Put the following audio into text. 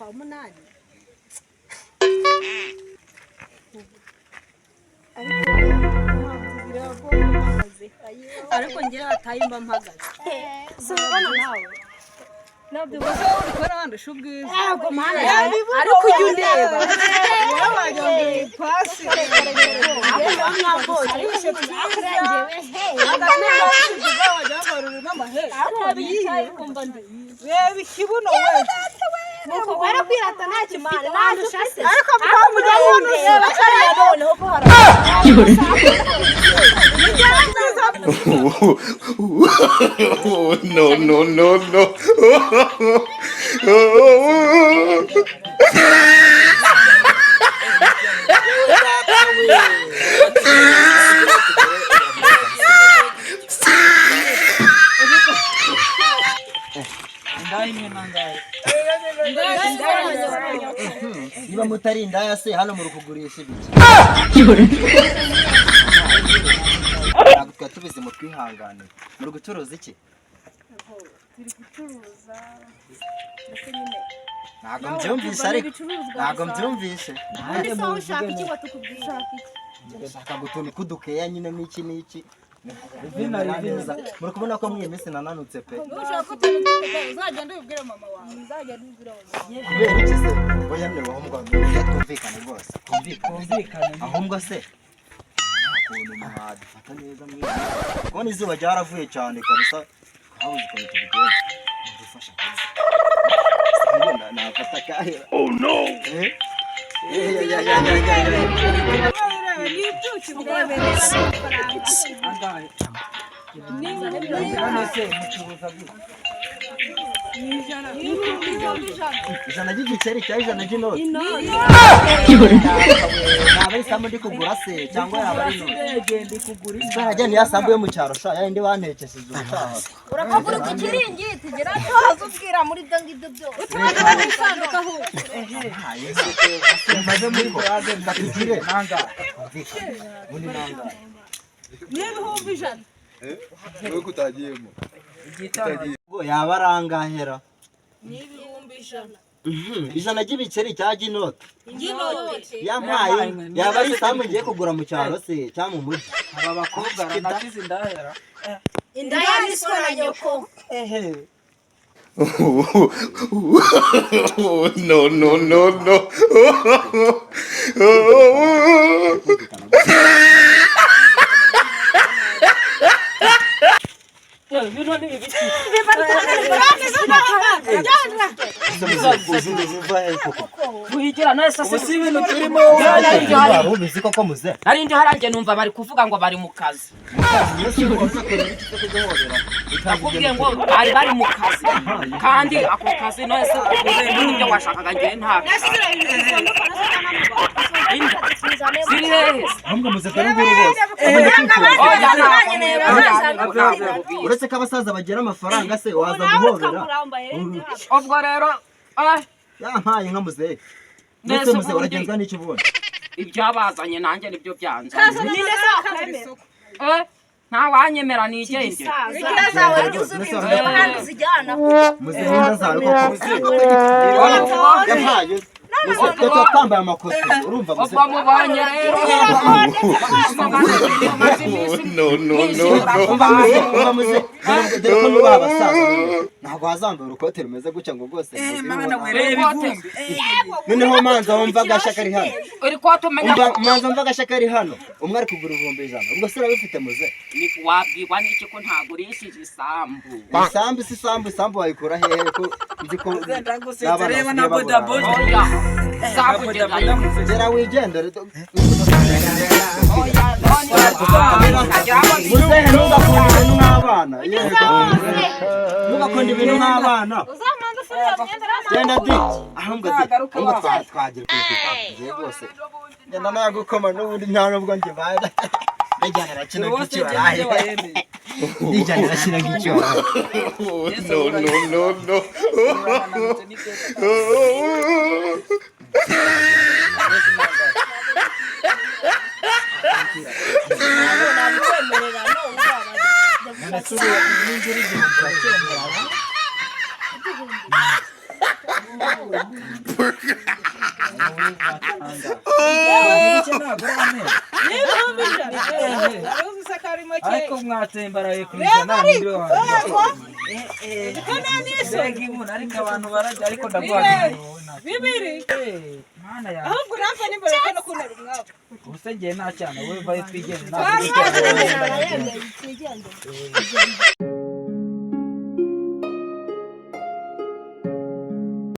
Kwa munani, ariko njyewe hataye mba mpagaze. Si ubibona nawe? Ntabwo uzi wowe uri kubona wandusha ubwiza. Ntabwo, mana yawe, ariko ujya undeba. Wowe wagira ngo uri ipasi. Reba ikibuno we! Barakwirata, ntacyo ufite, wandusha se? Ariko mujya mundusha. Noneho ko hari No, no, no, no. Niba mutari indaya se, hano muri kugurisha ibiki? Ntabwo twari tubizi, mu twihangane. Muri gucuruza iki? Turi gucuruza ndetse nyine. Ntabwo mbyumvishe, ariko ntabwo mbyumvishe. Ubundi se wowe ushaka iki ngo tukubwire? Ushaka iki? Ndashaka gutuntu kudukeya nyine n'iki n'iki. Bimera neza. Muri kubona ko muri iyi minsi nananutse pe. Ushaka ko tubikora, uzagenda ubibwire mama wawe, uzagenda ubibwire mama wawe. Kubera iki se? Oya, mwe ahubwo twumvikane rwose, twumvikane. Ahubwo se nta kuntu mwadufata neza mwe? Kubona izuba ryaravuye cyane kabisa, twabuze ukuntu tubigenza. Mudufasha kabisa. Nafata akahe? Oh no! Eh? Eh, ya, ya, ya, ya, ya. Ni ibyuki bwawe. None se mucuruza gute? Ni ijana. 100 ry'igiceri cyangwa 100 ry'inoti? Yaba ari isambu ndi kugura se, cyangwa yaba ari inoti? Genda kugura. Isarajya niya sambu yo mu cyaro sha, yayindi bantekesheje ubutaha. Urakagura ku kiringiti gira tuhaze ubwira muri ibyo ngibyo byose. Maze muri ko tugire Nangahe? Ubundi nangahe? Ni 100,000. Wowe kutagiyemo. Ubwo yaba ari angahera? Ni 100,000. 100 ry'ibiceri cyangwa ry'inoti? Y'inoti. Yampaye, yaba ari isambu ngiye kugura mu cyaro se cyangwa mu mujyi? Aba bakobwa baranakiza indahera. Indaya n'iswa na nyoko. Ehe. No, no, no, no. Bino ni ibiki? Uzi uva he koko? Wigira none se? Ubu si ibintu turimo. Wari ubizi koko muze? Nari ndi haranjye, numva bari kuvuga ngo bari mu kazi. Nakubwiye ngo bari mu kazi, kandi ako kazi none se uvuze n'ibyo washakaga, ngewe ntabwo. Ziri hehe se? Ahubwo muze, dore nguru bose. Oya, ntabwo ntabwo. Uretse ko abasaza bagira amafaranga se, waza guhobera. Ubwo rero Yampaye nka muzehe. Mbese Ndetse muze, ubundi- uragenzwa n'icyo ubonye? Ibyabazanye nanjye nibyo byanzanye. Ninde se wakwemera? Ntawanyemera, nigenge. Inda zawe rero uzubinzira ahandi uzijyana. Muzehe, inda zawe koko. Yampaye muze, twe tuba twambaye amakote, urumva muze? Ubwo mubonye rero. No, no, no, Umva muze, umva muze, dore ko nubaha abasaza, ntabwo wazambara urukote rumeze gutya ngo rwose. Mana we, reba ivumbi. Noneho manza wumva agashya kari hano. Uri kote umenya. Umva, manza wumva agashya kari hano. Umwe ari kugura 100,000, ubwo se urabifite muze? Ni wabwirwa n'iki ko ntagurishije isambu? Isambu si isambu, isambu wayikura hehe ko nzi ko Ndagusetse, n'abana reba basigaye na babura? bodaboda. Oya, zakugerayo. Gera wigendere. Oya, none Muzehe, ntugakunda ibintu nk'abana. Yego, ntugakunda ibintu nk'abana. Uzamanza ufurira myenda. Genda di, ahubwo di, ahubwo twagira ukuntu twagiye rwose. Genda nagukoma n'ubundi, nta nubwo njye baza. Ndijyana arakina Rwose nk'icyo genda waraye. wayemeye. Ndijyana arakina nk'icyo waraye. no, no, no, no. Urananutse n'iteka. Nabikwemerera none None se ubu n'inzira 1000 uracyemera? Ntabwo ari amezi. N'100,000. Uzi se ko ari make? Ariko mwatsembaraye ku 100 nibyo wanjye. Ko nta n'isoni. Mbega inkuru, ariko abantu barajya, ariko ndaguha 2. Mana yawe. Ahubwo urampa n'imbere ko no kuntera umwaku. Ubuse ngiye nta cyana, wowe vayo twigende, ntabwo. Twigendere.